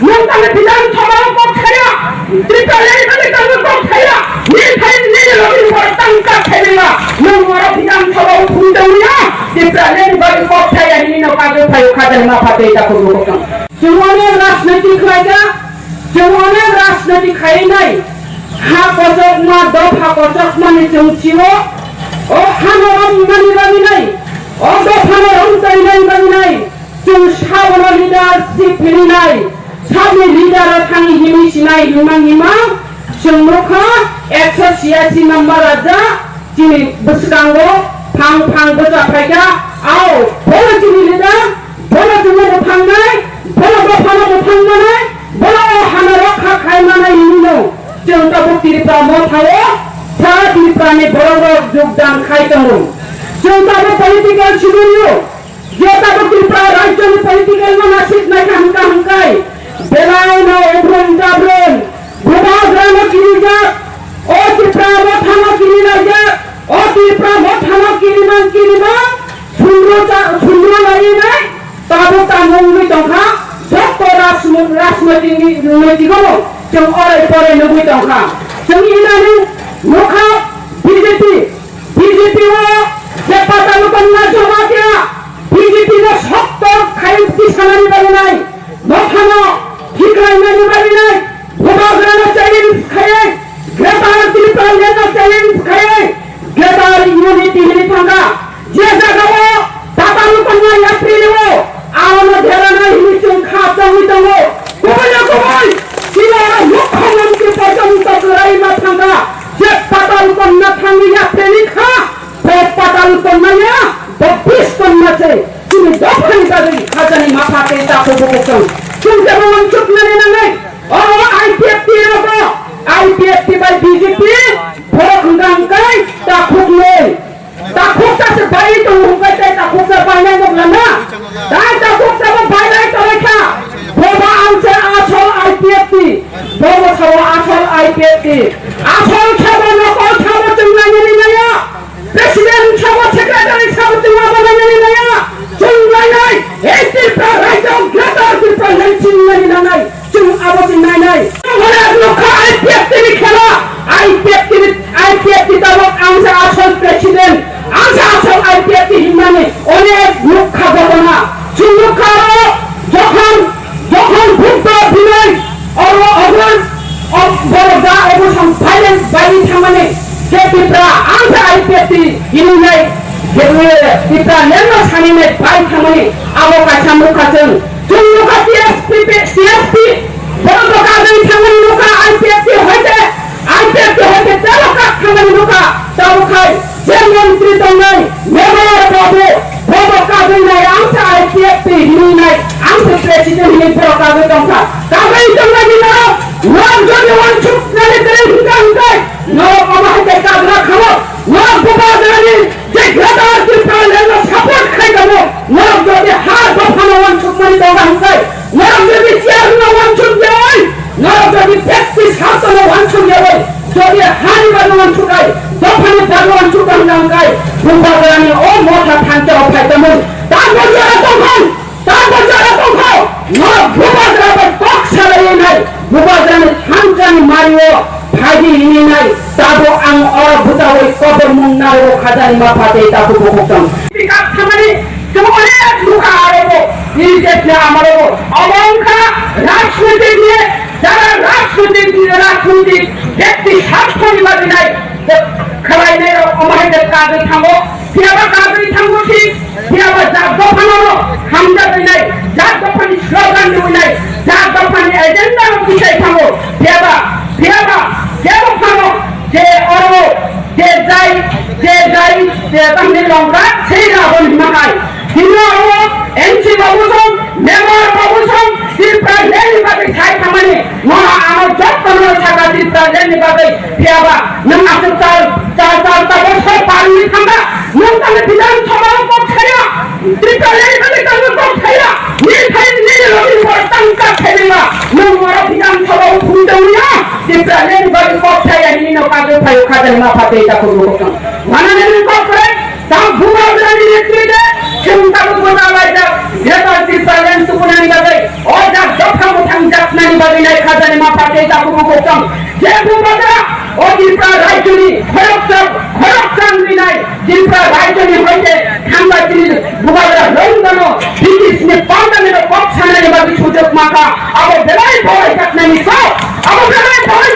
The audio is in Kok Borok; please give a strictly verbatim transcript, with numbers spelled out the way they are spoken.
Nwng tamo Bidhan Sabha o kok saya, Tripura ni bagwi tamo kok saya, nini thai nini logi ni borok tamo kok saya nangma. Nwng oro Bidhan Sabha o thum tongya, Tripura ni bagwi kok saya, nini no kagwi phaio kha tongma phatwi ta khurbo kok tong. Chwng onek rajniti khlaijak, chwng onek rajniti khainai. Ha kochokma, dopha kochokmani chwng chio. O hano romnani bagwi nai, o dophano romtainani bagwi nai. Chwng sabono leadership hinwi nai. Sabni leader o thangwi hinwi sinai himang himang. Chwng nukha ekso chiyasi number raja. Chini bwskango phang phang bwcha phaikha, ao, bono chini leader, bono chwngno bwthangnai, bono dophano bwthang manai, bono o hano rokha khai manai hinwi no. Chwng tabuk Tripura mothao sa Tripura ni borok rok jogdan khai tongo. Chwng tabuk political scenario, je tabuk Tripura rajyo ni political no naisik naikha hwnkha hwnkhe, belai no ebrum jabrum, bubagra no kirijak, o Tripura mothano kirilaijak, o Tripura mothano kirimang kirimang, sundro cha-, sundro lainai, tabuk tamo wngwi tongkha, jotto rajmo-, rajnoitik ni, noitiko chwng orai porai nugwi tongkha. Chwng inani nukha B J P, B J P o je Patalkonna Jamatia, B J P no sokto khai tisanani bagwi nai, dophano khiklainani bagwi nai, bubagrano challenge khaiwi, Greater Tipraland no challenge khaiwi, Greater Unity hinwi thangkha. Je jagao Patalkonna yapri rwo, arono derana hinwi chwng kha chongwi tongo. Kubui no kubui, chini oro mukhyamantri porjonto kwrwi ma thangkha. Je Patalkonna thangwi yapri ni kha, bo Patalkonna ya, bo Biskonna se. Chini dophani bagwi khajani mapha tei takhuk bukhuk tong. Chwng jebo uansuknani nangnai. Oro I P F T rogo, I P F T bai B J P, borok hwnkha hwnkhe takhuknwi. Takhuksa se bai tongo hwnkhe tei takhuksa bainai nukla na? Tai takhuksa bo bainai tongwi kha. Bobo ang se asol I P F T. Bobo sao asol I P F T. Asol khe bo nokol khe bo chwng nainani naiya. President sabo, secretary sabo chwng abo nainani naiya. Chwng nainai, ei Tripura rajyo, Greater Tripura Land chwng nani nanai. Chwng abo chwng nainai. Onek nokha I P F T ni khela, I P F T ni, I P F T tabok ang sa asol president, ang sa asol I P F T hinmani onek nokha ghotona. Chwng nokha aro jokhon Jokhon Buddha binai oro ogon, o borok da obo sam violence bai thangmani, je Tripura ang sa I P F T hinwi nai, je Tripura lenno sani nai bai thangmani, abo kaisa nukha chwng. Chwng nukha C S P, C S P, borok da kagwi thangmani nukha I P F T hoite, I P F T hoite tebo kak thangmani nukha, tabuk khai. Je montri tongnai, member babu, bobo kagwi nai, ang sa I P F T hinwi nai, ang sa president hinwi borok kagwi tongkha. Kagwi tongnai ni norok, norok jodi uansuk nani kwrwi hwnkha hwnkhe, norok omo hai khe kagra khamu, norok bubagrani je Greater Tipraland no support khai tongo, norok jodi ha dophano uansukmani tonga hwnkhe, norok jodi chair no uansuk ya oi, norok jodi practice haptano uansuk ya oi, jodi hani bagwi uansuk ai, dophani bagwi uansuk ang nang kai, bubagrani o motha thansa o phai tongmung, tamo jora tongkhon, tamo jora tongkho, norok bubagra bai kok salai nai, bubagrani thansani mari o phaidi hinwi nai, tabo ang oro bwtaui kotor mung naro khajani ma phatei tabu bukuk tong. Pick up thamani Chwng onek nukha aro bo, ni je khe amaro bo. Obo wngkha rajnitik ni, jara rajnitik ni, rajnitik bekti sarthoni bagwi nai, khlainai rok omo hai khe kagwi thango, phiyaba kagwi thango thik, phiyaba jat dophano no hamjagwi nai, jat dophani slogan rwwi nai, jat dophani agenda no kisai thango, phiyaba, phiyaba, kebo phano, je oro, je jai, je jai, je tamni longkha, sei rabo ni mahai. Hino abo M C babu song, member babu song, Tripura Land ni bagwi sai thamani, nono ano jotto no saka Tripura Land ni bagwi, phiyaba, nwng aswk char, char, char ta bosor parwi thangkha, nwng tamo Bidhan Sabha o kok saya, Tripura Land ni bagwi tamo kok saya, nini thai nini logi ni borok tamo kok saya, nwng oro Bidhan Sabha o phung tongya, Tripura Land ni bagwi kok saya, nini no kagwi phaio khajani ma phatwi ta khurbo kok tong. Wanani ni kok kre, Tang bubagrani netrite chwng tabuk bo nalaijak, Greater Tipraland tukunani bagwi o jak dopha mwthang jak Bubagra, o Tripura rajyoni khoroksa, khoroksa wngwi nai Tripura rajyoni hoite thangbai chini Bubagra rwng dano, British ni pandamino kok sanani bagwi sujok maka, abo belai bawai jaknani kok, abo belai bawai